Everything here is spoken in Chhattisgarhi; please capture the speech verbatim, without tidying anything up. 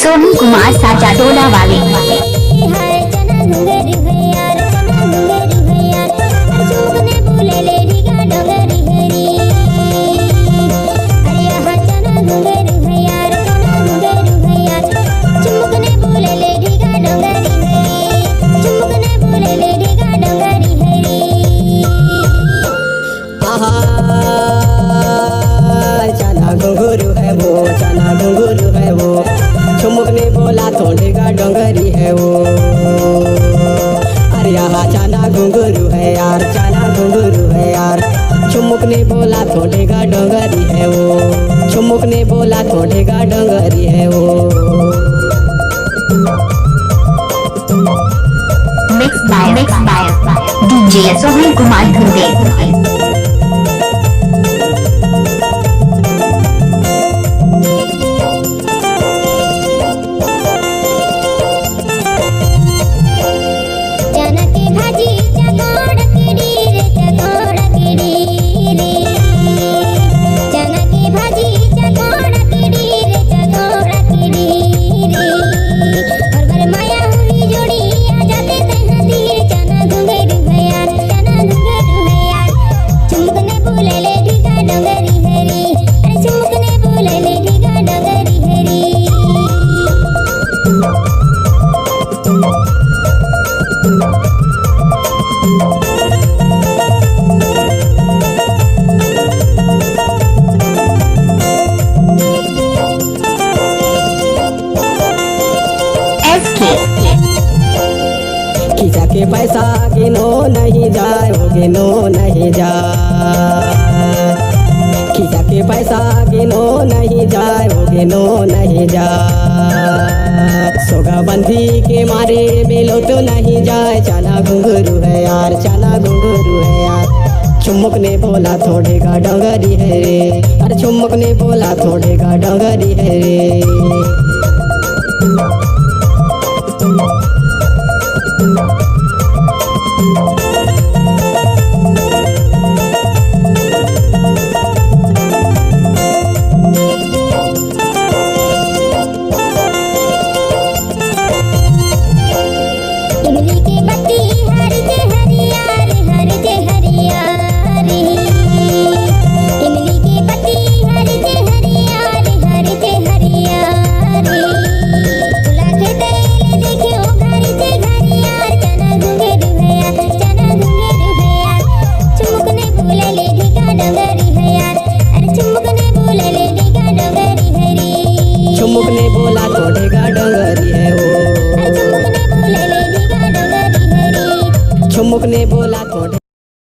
सोहन कुमार साजा टोला वाले। आहा, चना घुंघरू है वो, चना घुंघरू है वो, छुमुक ने बोला थोड़े का डोंगरी है वो। अरे आहा, चना घुंघरू है यार, चना घुंघरू है यार, छुमुक ने बोला थोड़े का डोंगरी है वो, छुमुक ने बोला थोड़े का डोंगरी है वो। Mix by, mix by D J Sohan Kumar Dhurve. चना के भाजी चकोड़ा कीड़ी रे, चकोड़ा कीड़ी रे। चना के भाजी चकोड़ा कीड़ी रे, चकोड़ा कीड़ी रे। और बर माया हुई जोड़ी आ जाते तैं तीर। चना घुंघरू है यार, चना घुंघरू है यार, छुमुक ने बोले ले ढीगा डोंगरी हरी। अरे छुमुक ने बोले ले ढीगा डोंगरी हरी। S K। खिंचा के पैसा गिनो नहीं जाए, वो गिनो नहीं जाए। खिंचा के पैसा गिनो नहीं जाए, वो गिनो नहीं जाए। सोगाबंदी के मारे मिलो तो नहीं जाए। चना घुंघरू है यार, चना घुंघरू है यार, छुमुक ने बोला थोड़े का डोंगरी है रे। अरे छुमुक ने बोला थोड़े का डोंगरी है रे। इमली के पत्ती हर जे हरियार, हर जे हरियारी। इमली के पत्ती हर जे हरियार, हर जे हरियारी। तुला के तेल देखियो घर जे घर यार, चना घुंघरू है यार, चना घुंघरू है यार। छुमुक ने बोले ले ढीगा डोंगरी है यार। अरे छुमुक ने बोले ले ढीगा डोंगरी हरी। छुमुक ने बोला तो ढीगा डोंगरी है वो। अरे छुमुक ने बोले ले ढीगा डोंगरी हरी। छुमुक ने बोला तो